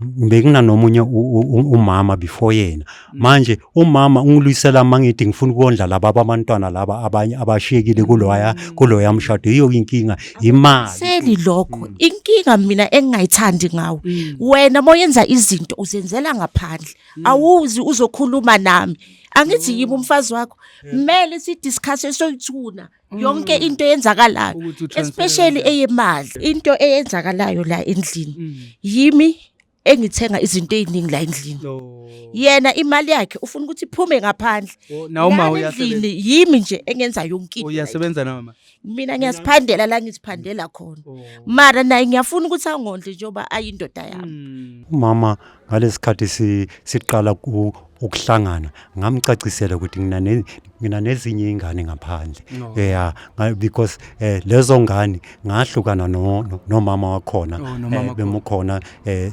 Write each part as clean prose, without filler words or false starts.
Bekunanomunye umama before yena. Manje umama ungilwisela mangithi ngifuna ukondla laba abantwana laba abanye abashiyekile kuloya mshado. Yiyo inkinga, imali. Seli lokho inkinga mina engingayithandi ngawe. Wena moyenza izinto uzenzela ngaphandle, awuzi uzokhuluma nami. Angithi yimi umfazi wakho, kumele sidiscuss esoyithuna yonke into eyenzakalayo, Ukuthi utransfer especially eyemali. Into eyenzakalayo la endlini, yimi engithenga izinto eziningi la endlini. Yena imali yakhe ufuna ukuthi iphume ngaphandle. Oh, nawe uma Lana uyasebenza? endlini yimi nje engenza yonke into la. Uyasebenza nawe ma? Mina ngiyaziphandela la ngiziphandela khona, mara naye ngiyafuna ukuthi angondle njengoba ayindoda yami. Umama ngalesikhathi siqala ukuhlangana ngamcacisela ukuthi ngina nezinye ingane ngaphandle. No. Yeah, because lezo ngane ngahlukana nomama wakhona. Oh, nomama wakhona. Bemukhona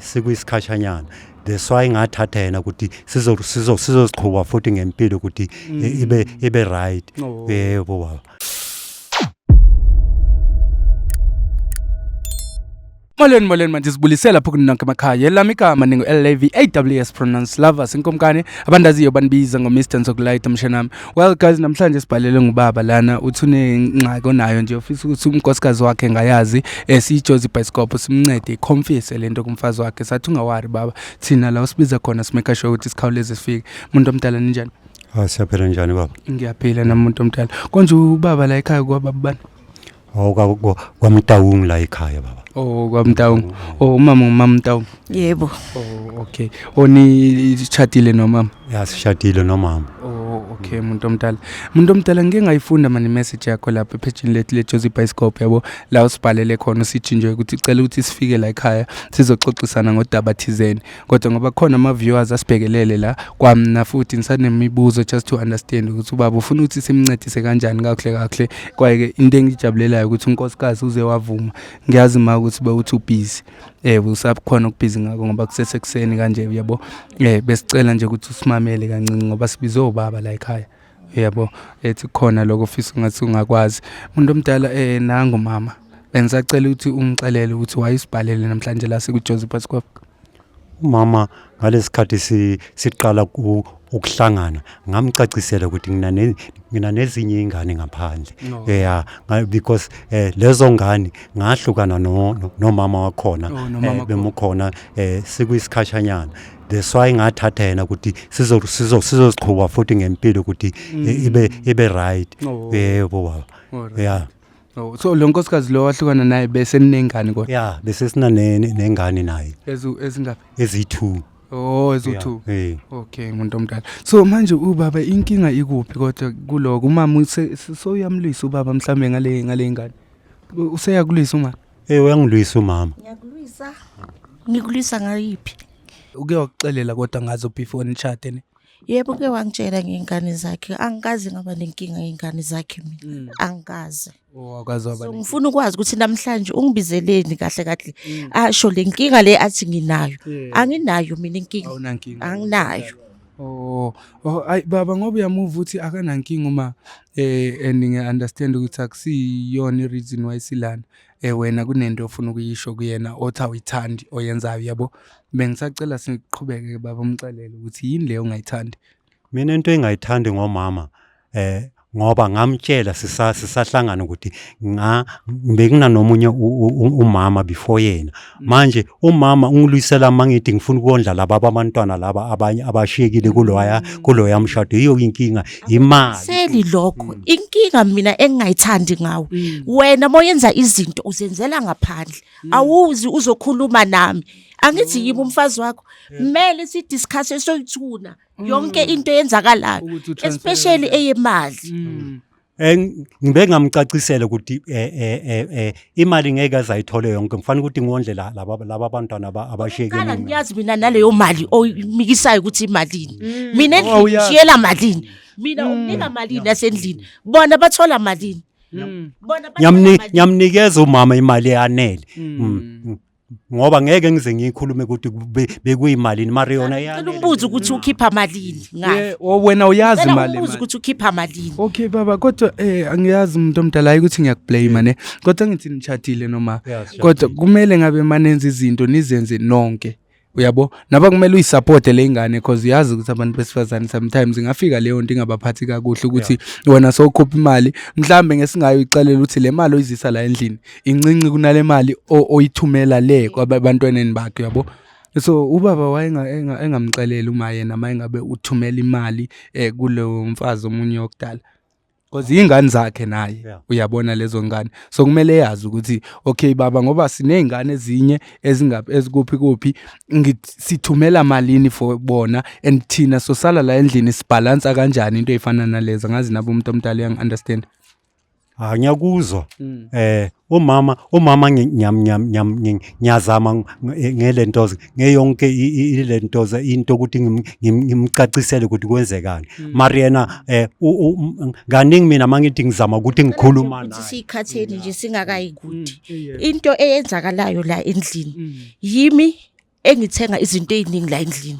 sikuyisikhashanyana. That's why ngathatha yena ukuthi sizoziqhuba futhi ngempilo ukuthi ibe right. Oh. Yebo baba. Molweni, molweni, manje sibulisela lapho kunonke emakhaya. Elami igama ningu LAV AWS pronounce lovers inkomkane abandaziyo banibiza ngo Mr Nzokulight mshanami. Well guys, namhlanje sibhalele ngubaba lana, uthi unengxaki onayo nje, ufisa ukuthi unkosikazi wakhe ngayazi. Siyijozi bioscope simncede iconfess lento kumfazi wakhe. Sathi ungawari baba, thina la usibiza khona simake sure ukuthi sikhawuleze sifike. Umuntu omdala, ninjani? Ah, siyaphila, njani baba? Ngiyaphila nami umuntu omdala. Konje ubaba la ekhaya kwababa bani? Awu, kwaMtawung la ekhaya baba. Oh, kwaMtawung. Oh, umama ngumama Mtawung. Yebo. Oh, okay. Oni chadile nomama? Ya, sishadile nomama. Oh, okay, umuntu omdala. Umuntu omdala, ngike ngayifunda mani message yakho lapha ephejini lethu le Jozi Bioscope, yabo, la usibhalele khona usithi nje ukuthi ucela ukuthi sifike la ekhaya sizoxoxisana ngodaba thizeni. Kodwa ngoba khona ama viewers asibhekelele la kwamna futhi ngisanemibuzo just to understand ukuthi ubaba ufuna ukuthi simncedise kanjani kakuhle kakuhle. Kwaye ke into engijabulelayo ukuthi unkosikazi uze wavuma. Ngiyazi ma ukuthi bewuthi ubusy. Usakhona ukubhizi ngakho ngoba kusesekuseni kanje, uyabo. Besicela nje ukuthi usimamele kancinci ngoba sibize ubaba la ekhaya. Yabo, ethi khona lokho ofisa ngathi ungakwazi. Umuntu omdala, nangu mama. Bengisacela ukuthi ungixelele ukuthi wayisibhalele namhlanje la siku Jozi Bioscope. Umama ngalesikhathi siqala ukuhlangana ngamcacisela ukuthi ngina nezinye ingane ngaphandle. No. Yeah, because lezo ngane ngahlukana nomama wakhona. Oh, nomama wakhona. Bemukhona sikuyisikhashanyana. That's why ngathatha yena ukuthi sizoziqhuba futhi ngempilo ukuthi ibe right. Oh. Yebo baba. Alright. Yeah. Oh, so lo nkosikazi lo wahlukana naye bese ninengane kodwa? Yeah, bese sina nengane naye. Ezu ezingaphi? Eziyi-2. Oh, ezu2. Yeah. Okay, umuntu omdala. So manje ubaba inkinga ikuphi kodwa kuloko? Umama so uyamlwisa ubaba mhlambe ngale ngane. Useyakulwisa uma? Uyangilwisa umama. Ngiyakulwisa. Ngikulwisa ngayiphi? Uke wakuxelela kodwa ngazo before nishade ne? Yebo, ke wangitshela ngey'ngane zakhe. Angikaze ngaba nenkinga ngey'ngane zakhe mina. Angikaze. Oh, akwazi waba. So ngifuna ukwazi ukuthi namhlanje ungibizeleni kahle kahle. Asho le nkinga le athi nginayo. Anginayo mina inkinga. Awunankinga. Anginayo. Oh, ay baba, ngoba uyamuva ukuthi akanankinga uma and ngiya understand ukuthi akusiyona i reason why silana. Wena kunento ofuna ukuyisho kuyena othi awuyithandi oyenzayo, yabo. Bengisacela siqhubeke baba, umxelele ukuthi yini leyo ongayithandi. Mina into engayithandi ngomama, ngoba ngamtshela sisahlangana ukuthi bekunanomunye umama before yena. Manje umama ungilwisela mangithi ngifuna ukondla laba abantwana laba abanye abashiyekile kuloya mshado. Yiyo inkinga, imali. Seli lokho inkinga mina engingayithandi ngawe. Wena moyenza izinto uzenzela ngaphandle, awuzi uzokhuluma nami. Angithi yimi umfazi wakho, kumele sidiscuss esoyithuna yonke into eyenzakalayo, Ukuthi utransfer especially eyemali. Ngibe ngamcacisela ukuthi imali ngeke azayithole yonke, ngifanele ukuthi ngondle laba abantwana abashiyeke Qala mina. ngiyazi mina naleyo mali oyimikisayo ukuthi imalini. Mina Oh, endlini uyazi. ngishiyela malini? Mina unginika malini yasendlini? Bona bathola malini? Bona bathola malini? Ngiyamnikeza umama imali eyanele. Ngoba ngeke ngize ngiyikhulume ukuthi bekuyimalini mara yona Cela iyanele. umbuze ukuthi ukhipha malini ngayo. Yeah, oh, wena uyazi Cela imali. umbuze Mali. ukuthi ukhipha malini. Okay baba, kodwa angiyazi umuntu omdala, hayi ukuthi ngiyakublame ne. Kodwa ngithi nishadile noma Yeah, sishadile. kodwa kumele ngabe manenza izinto nizenze nonke. Uyabo, naba kumele uyisupporte le ingane, because uyazi ukuthi abantu besifazane sometimes ingafika leyo nto ingabaphathi kakuhle, ukuthi wena sowukhupha imali, mhlambe ngesingayo ixelela ukuthi le mali oyizisa la endlini incinci kunale mali oyithumela le kwabantwaneni bakhe, uyabo. So ubaba wayengamxeleli uma yena mayengabe uthumela imali kulo mfazi omunye wokudala, because iy'ngane zakhe naye. Uyabona lezo ngane, so kumele yazi ukuthi okay baba, ngoba siney'ngane ezinye ezikuphi kuphi, sithumela malini for bona and thina sosala la endlini, sibhalansa kanjani, into ey'fana nalezo. Angazi nabo umuntu omdala uyangi-understand. Ah, ngiyakuzwa. Umama ngiyazama ngelentozo, ngeyonke ilentozo into ukuthi ngimcacisele ukuthi kwenzekani. Mara yena kaningi mina mangithi ngizama ukuthi ngikhuluma ukuthi naye. Siyikhatheni nje singakayi kude, into eyenzakalayo la endlini, yimi engithenga izinto ey'ningi la endlini.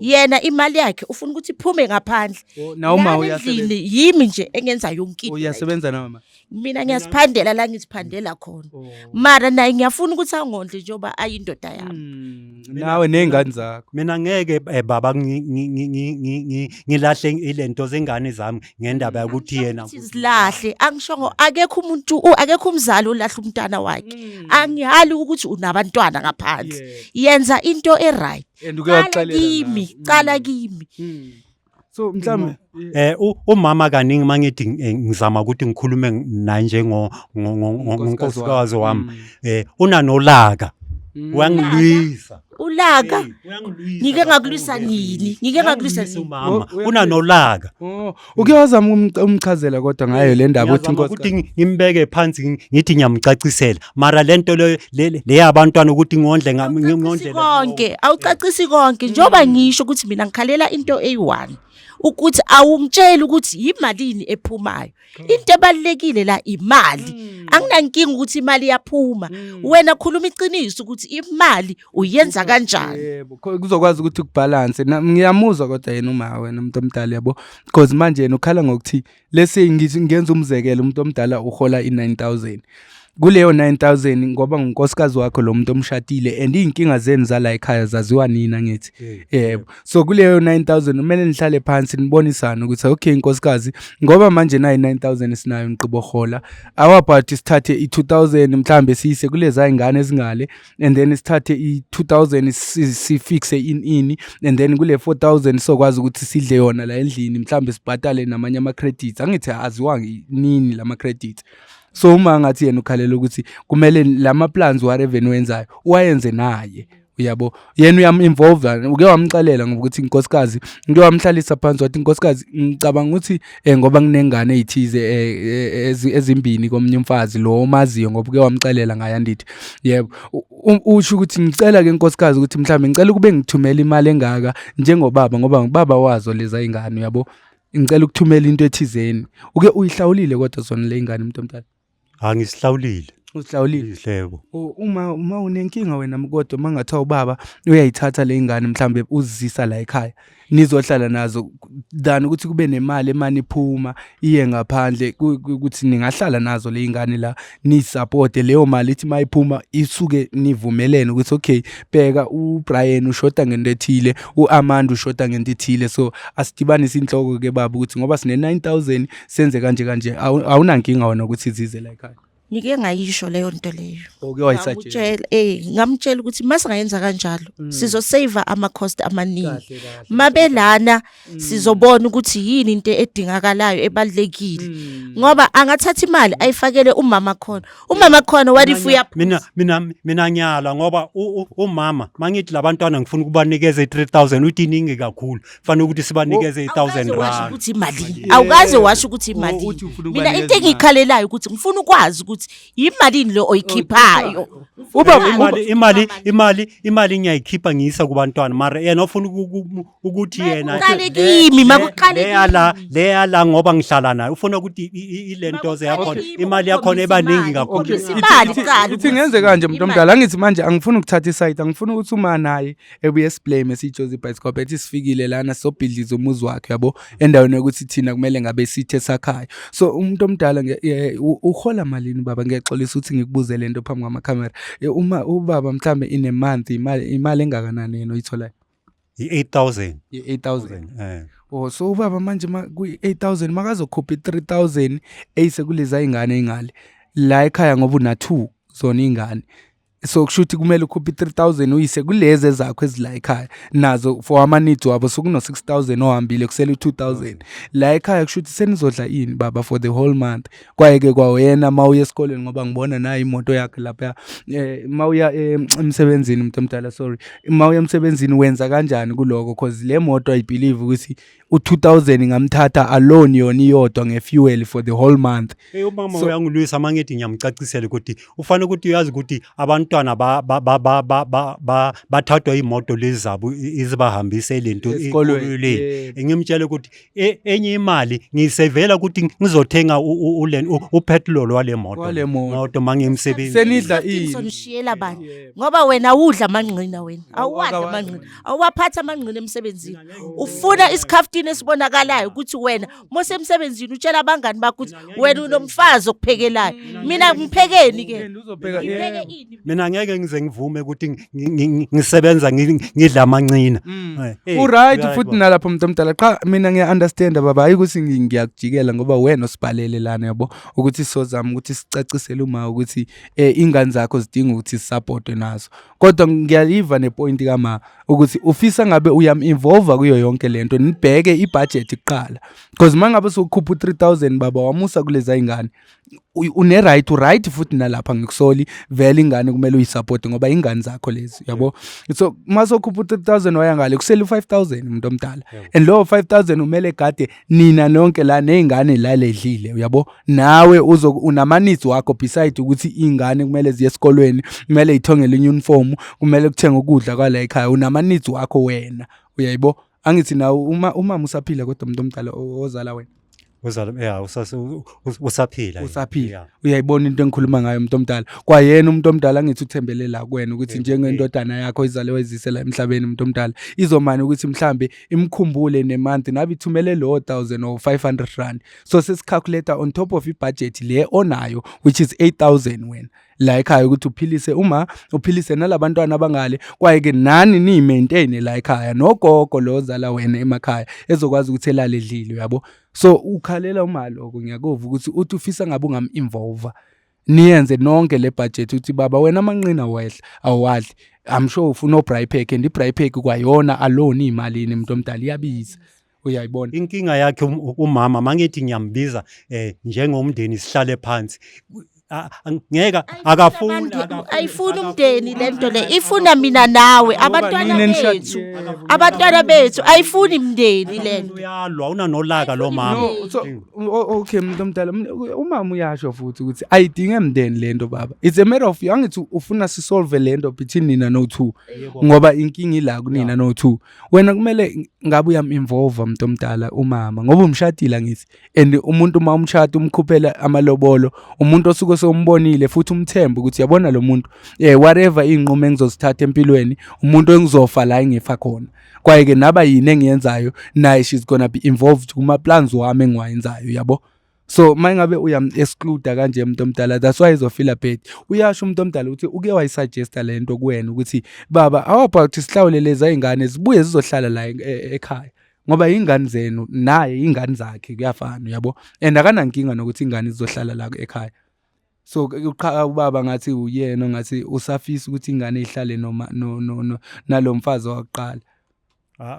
Yena imali yakhe ufuna ukuthi iphume ngaphandle. Nawe uma Lana uyasebenza? endlini yimi nje engenza yonke into la. Uyasebenza nawe ma? Mina ngiyaziphandela la ngiziphandela khona, mara naye ngiyafuna ukuthi angondle njengoba ayindoda yami. Nawe ney'ngane zakho. Mina ngeke baba ngilahle ilento zengane zami ngendaba yokuthi yena Ukuthi silahle, angishongo, akekho umuntu akekho umzali olahla umntana wakhe. Angihali ukuthi unabantwana ngaphandle, yenza into e-right. And uke Qala wakuxelela kimi, nawe. qala kimi. So mhlawumbe Umama kaningi mangithi ngizama ukuthi ngikhulume naye njengo ngonkosikazi wami, unanolaka, uyangilwisa. Ulaka? Uyangilwisa Ngike kakhulu ngakulwisa ke. nini? Ngike ngakulwisa Uyangilwisa nini? umama. Uyangilwisa. Unanolaka. Oh, uke wazama umchazela kodwa ngayo le ndaba uthi Ngiyazama ukuthi inkosikazi ngimbeke phansi, ngithi ngiyamcacisela, mara lento leyo leyabantwana ukuthi ngondle Awucacisi ngondlele konke, awucacisi konke, njengoba ngisho ukuthi mina ngikhalela into eyi-one, ukuthi awungitsheli ukuthi yimalini ephumayo. Into ebalulekile la imali. Anginankinga ukuthi imali iyaphuma, wena khuluma iqiniso ukuthi imali uyenza kanjani. Yebo, kuzokwazi ukuthi kubhalanse. Ngiyamuzwa kodwa yena uma wena umuntu omdala, yabo, because manje yena ukhala ngokuthi lesi, ngithi ngenza umzekelo, umuntu omdala uhola i-9000, kuleyo 9000, ngoba ngunkosikazi wakho lo muntu omshadile and iy'nkinga zenu zala ekhaya zaziwa nina, ngithi yebo. So kuleyo 9000 kumele nihlale phansi nibonisane ukuthi okay nkosikazi, ngoba manje nayi 9000 sinayo, ngiqibo hola, how about sithathe i-2000 mhlambe siyise kuleza ingane ezingale, and then sithathe i-2000 sifixe ini, and then kule 4000 sokwazi ukuthi sidle yona la endlini, mhlambe sibhatale namanye ama-credits, angithi aziwa nini lama credits. So uma ngathi yena ukhalela ukuthi kumele lama plans whatever niwenzayo uwayenze naye, uyabo, yena uyam-involve. Uke wamxelela ngokuthi inkosikazi, uke wamhlalisa phansi wathi inkosikazi, ngicabanga ukuthi ngoba nginengane ey'thize ezimbini komunye umfazi lo omaziyo, ngoba uke wamxelela ngaye, andithi yebo? Usho ukuthi ngicela ke nkosikazi ukuthi mhlawumbe ngicela ukube ngithumela imali engaka njengobaba, ngoba ngubaba wazo leza ingane, uyabo, ngicela ukuthumela into ethizeni. Uke uyihlawulile kodwa zona le ingane, umuntu omdala? Angisihlawulile. Uzihlawulile? Ihlebo. Uma unenkinga wena kodwa uma ngathiwa ubaba uyayithatha le ingane, mhlambe uzisa la ekhaya nizohlala nazo, than ukuthi kube nemali emane iphuma iye ngaphandle, ukuthi ningahlala nazo le ingane la niyisapote, leyo mali ithi mayiphuma isuke nivumelene ukuthi okay, bheka, uBrian ushoda ngento ethile, uAmanda ushoda ngento ethile, so asidibanise inhloko ke baba ukuthi ngoba sine 9000 senze kanje kanje. Awunankinga wena ukuthi zize la ekhaya? Ngike ngayisho leyo nto leyo. Uke wayisajela? Ngamtshela, ngamtshela ukuthi masingayenza kanjalo sizosave ama cost amaningi. Kahle kahle. Mabelana sizobona ukuthi yini into edingakalayo ebalekile, ngoba angathatha imali ayifakele umama khona, umama khona, what if uyaphuza? Mina ngiyala ngoba umama mangithi labantwana ngifuna ukubanikeza i-3000, uthi iningi kakhulu, fanele ukuthi sibanikeze i-1000 Awukaze washo rand. ukuthi imalini, awukaze washo ukuthi imalini. Uthi ufuna Mina ukubanikeza into imali. engiyikhalelayo ukuthi ngifuna ukwazi ukuthi imalini lo oyikhiphayo. Ubaba Imali ngiyayikhipha ngiyisa kubantwana, mara yena ufuna ukuthi yena Makuqale kimi, makuqale leya la kimi. Leya la, ngoba ngihlala naye, ufuna ukuthi ile ntoze yakhona, Makuqale kimi imali yakhona ukukhombisa ebaningi imali, kakhulu. ukukhombisa imali kuqala. Ithi ngenze kanje, muntu Imali. omdala, angithi manje angifuni ukuthatha isayidi, angifuni ukuthi uma naye ebuye siblame esiyiJozi Bioscope, ethi sifikile lana sobhidliza umuzi wakhe, yabo, endaweni yokuthi thina kumele ngabe sithe sakhaya. So umuntu omdala uhola malini? Baba, ngiyaxolisa ukuthi ngikubuze lento phambi kwamakhamera. Uma ubaba mhlambe in a month, imali engakanani yena oyitholayo? I-8000. I-8000. Eh. Oh, so ubaba manje kwi-8000 makazokhupha i-3000 eyise kuleza ingane ingale la ekhaya, ngoba una 2 zona ingane, so kusho ukuthi kumele ukhuphe i-3000 uyise kulezi ezakho ezila ekhaya nazo for ama-needs wabo. So kuno-6000 ohambile, kusele u-2000 la ekhaya. Kusho ukuthi senizodla ini, baba, for the whole month? Kwaye-ke kwawena uma uya esikoleni, ngoba ngibona nayo imoto yakhe lapha, uma uya emsebenzini, umuntu omdala, sorry, uma uya emsebenzini wenza kanjani kuloko? Cause le moto, I believe ukuthi u-2000 ingamthatha alone yona iyodwa nge-fuel for the whole month. Hey, umama uyangilwisa uma ngithi ngiyamcacisela ukuthi ufanele ukuthi uyazi ukuthi abantwana bathathwa imoto lezi zabo izibahambise lento esikolweni. Esikolweni. Ngimtshele ukuthi enye imali ngiyisevela ukuthi ngizothenga upetrol wale moto. Wale moto. Moto mangiyemsebenzi. Senidla ini? Ngizonishiyela bani? Ngoba wena awudla amangqina, wena awuwadla Awakawadli. amangqina, awuwaphatha amangqina emsebenzini. Ufuna isikhafutini esibonakalayo ukuthi wena mosemsebenzini utshela abangani bakho ukuthi wena unomfazi okuphekelayo. Mina ngiphekeni ke? And uzopheka. Ngipheke ini? Mina ngeke ngize ngivume ukuthi ngisebenza ngidla amancina. Uright. Right, Futhi baba. Nalapho, umuntu omdala, qha mina ngiya-understanda, baba. Hayi ukuthi ngiyakujikela ngoba wena osibhalele lana, yabo, ukuthi sozama ukuthi sicacisele uma ukuthi ingane zakho zidinga ukuthi sisupportwe nazo, kodwa ngiyayiva nepoint kama ukuthi ufisa ngabe uyam-involve kuyo yonke lento, nibheke ibudget kuqala, because uma ngabe usukhupha u-3000, baba, wamusa kuleza ingane, une-right, uright futhi nalapha ngikusoli vele. Ingane kumele uyisupport ngoba ingane zakho lezi, yabo. So uma sokhupha u-3000 waya ngale, kusele u-5000, umuntu omdala, and lowo 5000 umele gade nina nonke la ney'ngane la ledlile, uyabo. Nawe uzo unama-needs wakho beside ukuthi iy'ngane kumele ziye esikolweni, kumele y'thongele uniform, kumele kuthenge ukudla kwala ekhaya. Unama-needs wakho wena, uyayibo. Angithi nawe uma umama usaphila kodwa, umuntu omdala, ozala wena? Uzala, yeah, usaphila. Usaphila. Yeah. Uyayibona into engikhuluma ngayo, umuntu omdala? Kwayena umuntu omdala, angithi uthembele la kuwena ukuthi njengendodana yakho izale wayizise la emhlabeni, umuntu omdala, izomane ukuthi mhlambe imkhumbule nemonth nabe ithumele lo 1000 or 500 rand. So sesicalculate on top of ibudget le onayo, which is 8000 wena la ekhaya, ukuthi uphilise uma uphilise nalabantwana abangale, kwaye-ke nani niyi-maintain la ekhaya nogogo lo ozala wena emakhaya ezokwazi ukuthi elale edlile, uyabo. So ukhalela uma lokho, ngiyakuva ukuthi uthi ufisa ngabe ungam-involve, niyenze nonke le budget, uthi baba wena amanqina wehla awadli. I'm sure ufuna o-braai pack, and i-braai pack kwayona alone iyimalini, umuntu omdala? Iyabiza, uyayibona. Inkinga yakhe umama, mangithi ngiyambiza njengomndeni sihlale phansi, ngeke akafuni. Ayifuni umndeni lento le, ifuna mina nawe, abantwana Nina nishad- bethu, abantwana bethu. Ayifuni mndeni lento. Uyalwa, unanolaka lo mama. No, so okay, umuntu omdala, umama uyasho futhi ukuthi ayidinge mndeni lento, baba. It's a matter of, angithi ufuna sisolve lento between nina no two, ngoba inkinga ila kunina no two. Wena kumele ngabe uyam-involve, umuntu omdala, umama, ngoba umshadile, angithi? And umuntu uma umshada umkhuphela amalobolo, umuntu osuke sewumbonile futhi umthembe ukuthi yabona lo muntu, whatever iy'nqumo engizozithatha empilweni, umuntu engizofa la engifa khona, kwaye-ke naba yini engiyenzayo naye, she's gonna be involved kuma-plans wami engiwayenzayo, yabo. So uma ngabe uyam-exclude kanje, umuntu omdala, that's why ezofila bad. Uyasho umuntu omdala ukuthi uke wayisuggesta le nto kuwena ukuthi baba, how about sihlawule lezi ay'ngane zibuye zizohlala la ekhaya, ngoba iy'ngane zenu naye iy'ngane zakhe kuyafana, uyabo, and akanankinga nokuthi ingane zizohlala la ekhaya. So uqha ubaba ngathi uyena ongathi usafisa ukuthi ingane ihlale noma no no no nalo mfazi wakuqala. Ah,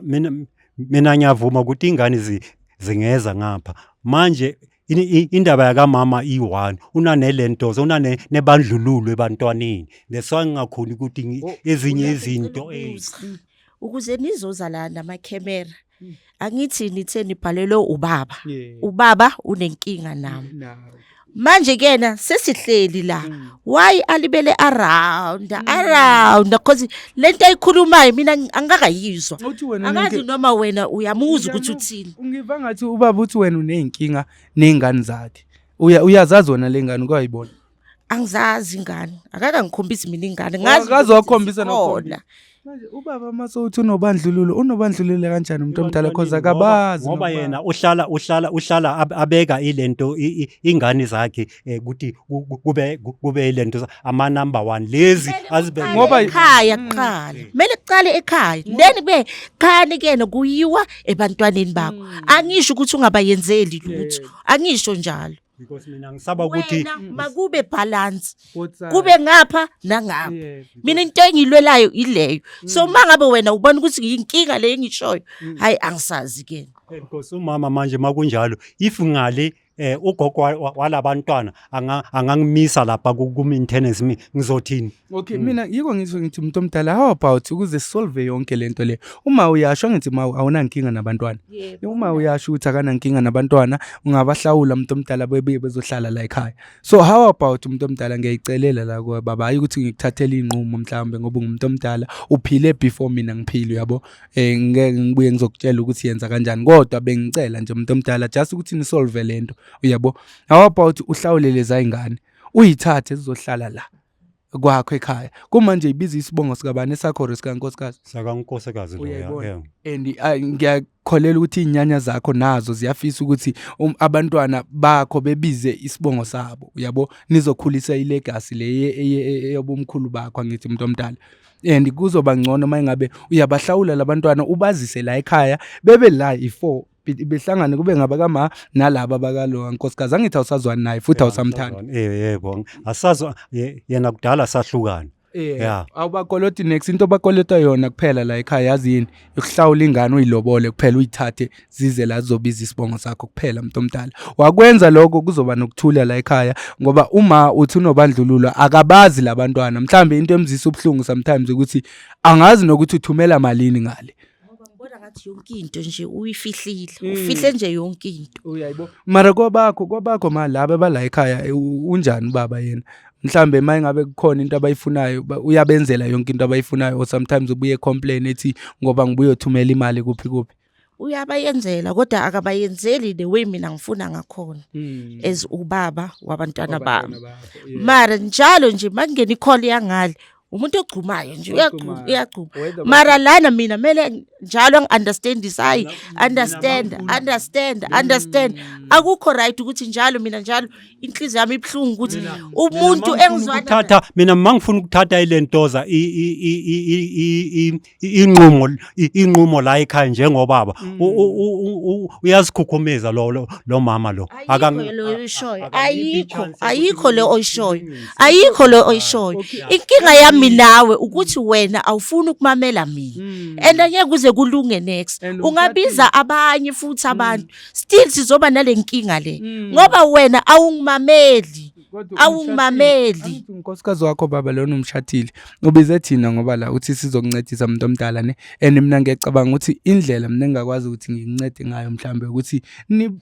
mina ngiyavuma ukuthi ingane zingeza ngapha. Manje indaba yakamama iyi-one, unanelento, unane nebandlululo ebantwaneni. That's why ngingakhoni ukuthi ezinye izinto Ukubuza, ukuze nizoza la namakhemera, angithi nithe nibhalelwe ubaba? Ubaba unenkinga nami. Manje kena sesihleli la, why alibele around around? Because lento ayikhulumayo mina angikakayizwa. Uthi wena Angazi noma wena uyamuzwa ukuthi uthini. Ungiva ngathi ubaba uthi wena uney'nkinga ney'ngane zakhe. Uyazazi wena le ngane kwayibona? Angizazi ingane, akakangikhombisi mina ingane. Ngazi Akaze ukuthi wakukhombisa zikhona. Manje ubaba masowuthi unobandlululo, unobandlululo kanjani umuntu omdala cause akabazi ngoba yena uhlala abeka ilento ingane zakhe ukuthi kube ilento ama number 1 lezi azibeke ngoba ekhaya kuqala. Kumele kuqale ekhaya. Then kube khani kena kuyiwa ebantwaneni bakho. Angisho ukuthi ungabayenzeli lutho. Angisho njalo. Because mina ngisaba ukuthi makube balance, kube ngapha nangapha. Mina into engilwelayo ileyo. So mangabe wena ubona ukuthi yinkinga le engishoyo, hayi angisazi ke. Because umama manje makunjalo, if ngale ugogo walabantwana angangimisa lapha ku maintenance ngizothini? Okay, mina yiko ngisho ngithi umuntu omdala, how about ukuze solve yonke lento le. Uma uyasho ngithi ma awunankinga nabantwana. Uma uyasho ukuthi akanankinga nabantwana, ungabahlawula umuntu omdala bebuye bezohlala la ekhaya. So how about umuntu omdala, ngiyayicelela la kwa baba, hayi ukuthi ngikuthathele inqumo mhlawumbe ngoba ungumuntu omdala, uphile before mina ngiphile, uyabo. Ngeke ngibuye ngizokutshela ukuthi yenza kanjani, kodwa bengicela nje umuntu omdala just ukuthi nisolve lento, uyabo. How about uhlawule leza ingane, uyithathe zizohlala la kwakho ekhaya. Kumanje ibiza isibongo sikabani, esakho or sikankosikazi? Sakankosikazi lo. And ngiyakholela ukuthi izinyanya zakho nazo ziyafisa ukuthi abantwana bakho bebize isibongo sabo, uyabo, nizokhulisa ilegacy le eyobumkhulu bakho, angithi umuntu omdala. And kuzoba ngcono mayingabe uyabahlawula labantwana, ubazise la ekhaya, bebe la i4 behlangane, kube ngabakama nalaba bakalo nkosikazi. Angithi awusazwani naye futhi awusamthandi. Yebo, asazwa yena kudala sahlukana. Yeah, awubakoloti next into bakolota yona kuphela la ekhaya, yazi yini? Ukuhlawula ingane uyilobole kuphela, uyithathe zize la zizobiza isibongo sakho kuphela umuntu omdala. Wakwenza lokho kuzoba nokuthula la ekhaya, ngoba uma uthi unobandlululo akabazi labantwana. Mhlambe into emzisa ubuhlungu sometimes ukuthi angazi nokuthi uthumela malini ngale. Ngoba ngibona ngathi yonke into nje uyifihlile, ufihle nje yonke into. Uyayibo. Mara kwabakho ma laba bala ekhaya, unjani ubaba yena? Mhlambe mayingabe kukhona into abayifunayo uyabenzela yonke into abayifunayo, or sometimes ubuye complain ethi ngoba ngibuye uthumela imali kuphi kuphi. Uyabayenzela kodwa akabayenzeli the way mina ngifuna ngakhona as ubaba wabantwana bami. Mara njalo nje makungena i-call yangale, umuntu ogcumayo nje uyagcuma, uyagcuma. Mara lana mina mele njalo ngi-understandise, hayi understand, understand, understand. Akukho right ukuthi njalo mina njalo inhliziyo yami ibuhlungu ukuthi umuntu engizwana ukuthatha mina mangifuna ukuthatha ilentoza inqumo la ekhaya njengobaba, uyazikhukhumeza lo mama lo. Ayikho lo oyishoyo, ayikho, ayikho lo oyishoyo, ayikho lo oyishoyo. Inkinga yami nawe ukuthi wena awufuni ukumamela mina, and angeke kuze kulunge next. Ungabiza abanye futhi abantu, still sizoba nale nkinga le, ngoba wena awungimameli. Awungimameli. Unkosikazi wakho baba lona umshathile, ubize thina ngoba la uthi sizokuncedisa umuntu omdala ne, and mina ngiyacabanga ukuthi indlela mina engakwazi ukuthi ngikuncede ngayo mhlambe ukuthi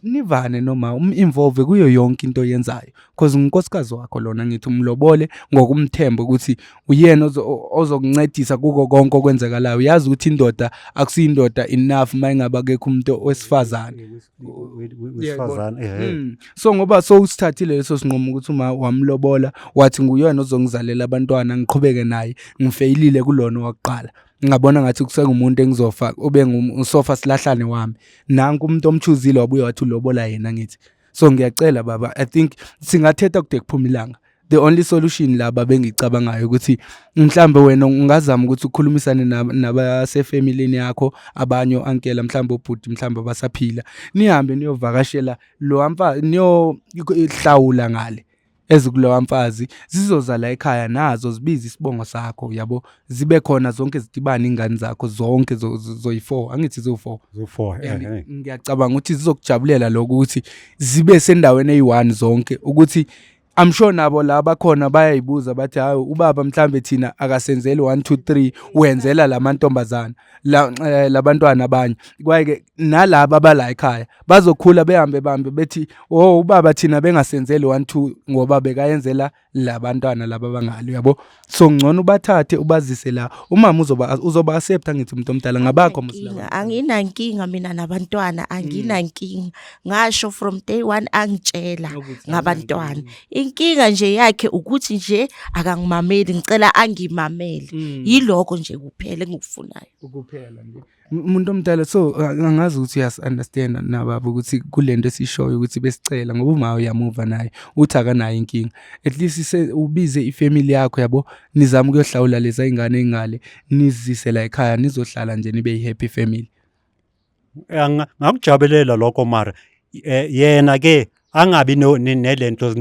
nivane noma um-involve kuyo yonke into oyenzayo, cause unkosikazi wakho lona, ngithi umlobole ngokumthemba ukuthi uyena ozokuncedisa kuko konke okwenzekalayo. Uyazi ukuthi indoda akusiyindoda enough mayingaba akekho umuntu wesifazane. Wesifazane. So ngoba sowusithathile leso sinqumo ukuthi uma wamlobola wathi nguyena ozongizalela abantwana ngiqhubeke naye, ngifeyilile kulona wakuqala, ngabona ngathi kusengumuntu engizofa ube ngusofa silahlane wami, nanku umuntu omchuzile wabuye wathi ulobola yena, ngithi so ngiyacela baba, I think singathetha kude kuphuma ilanga. The only solution laba bengicabangayo ukuthi mhlambe wena ungazama ukuthi ukhulumisane nabasefamilini yakho, abanye o-ankela mhlambe obhuti mhlambe abasaphila, nihambe niyovakashela lo mfazi, niyohlawula ngale ezikulowa mfazi, zizoza la ekhaya nazo zibize isibongo sakho, uyabo, zibe khona zonke zidibane ingane zakho zonke zoyi-4, angithi ziwu-4. Ziwu-4. Ngiyacabanga ukuthi zizokujabulela lokho ukuthi zibe sendaweni eyi-1 zonke, ukuthi I'm sure nabo la bakhona bayayibuza bathi hayi ubaba mhlambe thina akasenzeli 1 2 3, wenzela lamantombazana la labantwana abanye. Kwaye ke nalaba abala ekhaya bazokhula behambe bambe bethi oh ubaba thina bengasenzeli 1 2 ngoba bekayenzela Labantwana laba bangalo, yabo, so ngcono ubathathe ubazise la. Umama uzoba accept, ngithi umuntu omdala ngabakho mos laba. Inkinga, anginankinga mina nabantwana, anginankinga. Ngasho from day one angitshela Ukuthi ngabantwana. Inkinga nje yakhe ukuthi nje akangimameli, ngicela angimamele. Yiloko nje kuphela engikufunayo. Ukuphela nje, umuntu omdala. So angazi ukuthi uyasi-understand nababa ukuthi kulento esishoyo ukuthi besicela, ngoba uma uyamuva naye uthi akanayo inkinga, at least ubize ifamily yakho, yabo, nizame ukuyohlawula leza ingane engale, nizise la ekhaya, nizohlala nje nibe yi-happy family. Ngakujabulela lokho, mara yena ke angabi nelento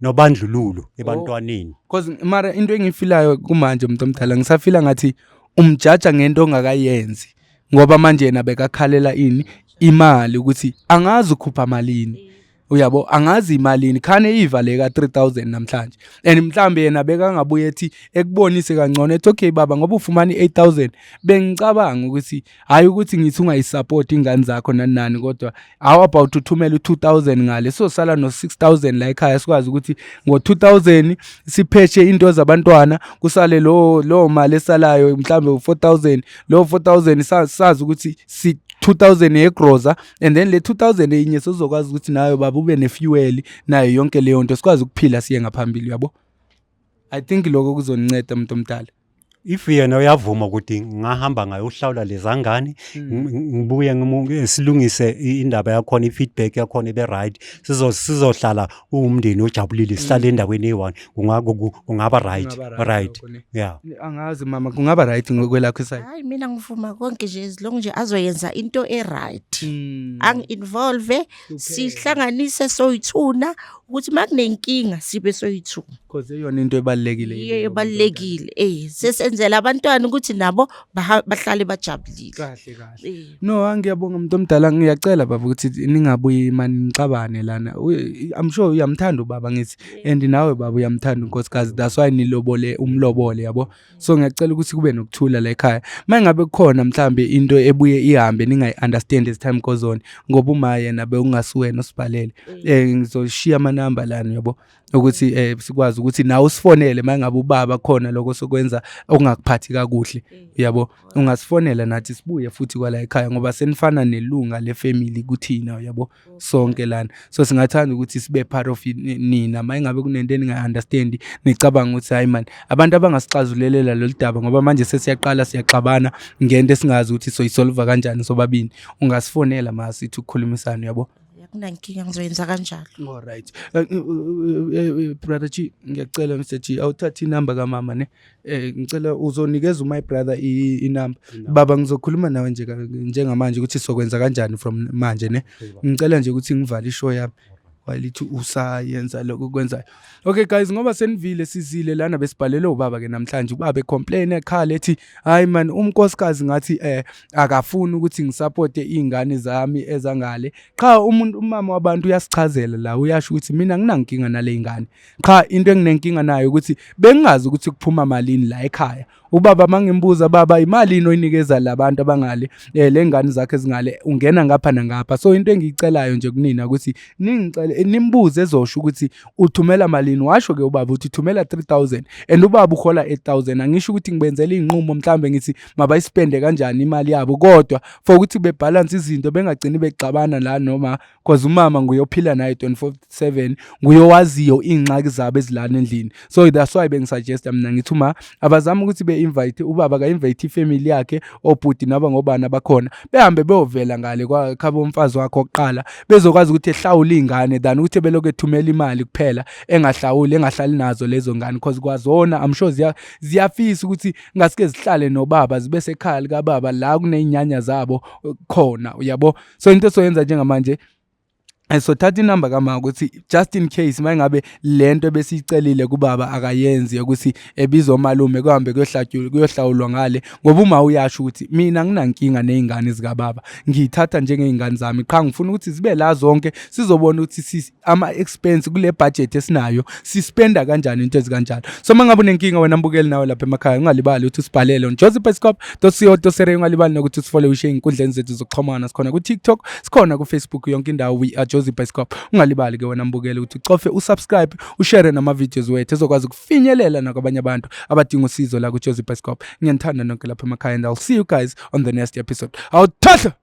nobandlululo ebantwaneni. Cause mara into engiyifilayo kumanje, umuntu omdala, ngisafila ngathi umjaja ngento ongakayenzi, ngoba manje yena bekakhalela ini? Imali, ukuthi angazi ukhupha malini, uyabo, angazi imalini khane ivaleka 3000 namhlanje. And mhlambe yena bekangabuye ethi ekubonise kangcono, ethi, "Okay baba, ngoba ufumana i8000, bengicabanga ukuthi, hayi ukuthi ngithi ungayisupport ingane zakho nani nani, kodwa how about uthumele u2000 ngale, sosala no6000 la ekhaya, sikwazi ukuthi ngo2000 sipheshe into zabantwana, kusale lo mali esalayo, mhlambe u4000, lo 4000 sazi ukuthi si 2000 yegrosa, and then le 2000 enye sizokwazi ukuthi nayo baba ube nefuel nayo yonke leyo nto, sikwazi ukuphila siye ngaphambili," yabo. I think lokho kuzoninceda, umuntu omdala. If yena uyavuma ukuthi ngahamba ngayohlawula leza ngane, ngibuye silungise indaba yakhona, i-feedback yakhona ibe right, sizohlala uwumndeni ojabulile, sihlale endaweni eyi-one, kungaba right. Kungaba right lokho, ne? Yeah. Angazi mama, kungaba right ngokwelakho iside? Hayi, mina ngivuma konke nje, as long nje azoyenza into e-right, angi-involve, sihlanganise soyithuna, ukuthi uma kunenkinga sibe soyithuna. Cause eyona into ebalulekile Yiyo yileyo. Ebalulekile, sesenzela abantwana ukuthi nabo bahlale bajabulile. Kahle kahle. Eh. No, angiyabonga umuntu omdala. Ngiyacela baba ukuthi ningabuyi mani nixabane lana. I'm sure uyamthanda ubaba, ngithi, and nawe baba uyamthanda unkosikazi, that's why nilobole umlobole, yabo. So ngiyacela ukuthi kube nokuthula la ekhaya. Uma ngabe kukhona mhlambe into ebuye ihambe ningayi-understand as time goes on, ngoba uma yena bewungasuwena osibhalele, ngizoshiya amanamba lana, yabo, ukuthi sikwazi ukuthi nawe usifonele uma ngabe ubaba khona lokho sokwenza okungakuphathi kakuhle, yabo. Ungasifonela nathi sibuye futhi kwala ekhaya, ngoba senifana nelunga lefamily kuthina, yabo, sonke lana. So singathanda ukuthi sibe part of nina. Uma ngabe kunento eningayi-understand, nicabanga ukuthi hayi man, abantu abangasixazulelela lolu daba, ngoba manje sesiyaqala siyaxabana ngento esingazi ukuthi soyisolva kanjani sobabini, ungasifonela ma sithi ukukhulumisana, yabo. Akunankinga, ngizoyenza kanjalo. Alright. Brother G, ngiyacela, Mr G, awuthathe inamba kamama ne. Ngicela uzonikeza my brother inamba. Baba, ngizokhuluma nawe nje njengamanje ukuthi sokwenza kanjani from manje, ne. Ngicela nje ukuthi ngivale ishow yami. Walithi usayenza lokho kwenzayo. Okay guys, ngoba senivile, sizile lana, besibhalele ubaba ke namhlanje. Ubaba ecomplain, ekhala, ethi hayi man, umnkosikazi ngathi akafuni ukuthi ngisupporte izingane zami ezangale. Qha umuntu, umama wabantu uyasichazela la, uyasho ukuthi mina nginankinga nale ingane, qha into enginenkinga nayo ukuthi bengingazi ukuthi kuphuma malini la ekhaya. Ubaba mangimbuza, "Baba, imalini oyinikeza labantu abangale, le ngane zakhe ezingale?" Ungena ngapha nangapha. So into engiyicelayo nje kunina ukuthi ningicele nimbuze, ezosho ukuthi uthumela malini. Washo ke ubaba ukuthi uthumela 3000 and ubaba uhola 8000. Angisho ukuthi ngibenzela iy'nqumo, mhlambe ngithi mabayispende kanjani imali yabo, kodwa for ukuthi bebalance izinto, bengagcini bexabana la, noma cause umama nguye ophila naye 24/7, nguye owaziyo iy'ngxaki zabo ezilana endlini. So that's why bengisuggesta mina ngithi uma abazama ukuthi be-invite ubaba, ka-invite ifamily yakhe, obhuti naba ngobani abakhona, behambe beyovela ngale khabo umfazi wakhe okuqala, bezokwazi ukuthi ehlawule iy'ngane than ukuthi belokhu ethumela imali kuphela, engahlawuli, engahlali nazo lezo ngane, cause kwazona I'm sure ziyafisa ukuthi ngasike zihlale nobaba, zibe sekhaya likababa la kuney'nyanya zabo khona, uyabo. So into esoyenza njengamanje, sothatha inamba kama ukuthi just in case mayingabe lento ebesiyicelile kubaba akayenzi, ukuthi ebizwa omalume, kuhambe kuyohlatyulwa, kuyohlawulwa ngale, ngoba uma uyasho ukuthi mina nginankinga nezingane zikababa, ngiyithatha njengey'ngane zami, qha ngifuna ukuthi zibe la zonke, sizobona ukuthi ama-expense kule budget esinayo sispenda kanjani, into ezikanjalo. So uma ngabe unenkinga wena mbukeli, nawe lapha emakhaya, ungalibali ukuthi usibhalele on josephscop.co.za. Ungalibali nokuthi usifollowishe ey'nkundleni zethu zokuxhumana. Sikhona ku-TikTok, sikhona ku-Facebook, yonke indawo we are. Jozi Bioscope. Ungalibali ke wena mbukele ukuthi ucofe usubscribe, ushare nama videos wethu ezokwazi ukufinyelela nakwabanye abantu abadinga usizo la ku Jozi Bioscope. Ngiyanithanda nonke lapha emakhaya and I'll see you guys on the next episode. Awuthatha.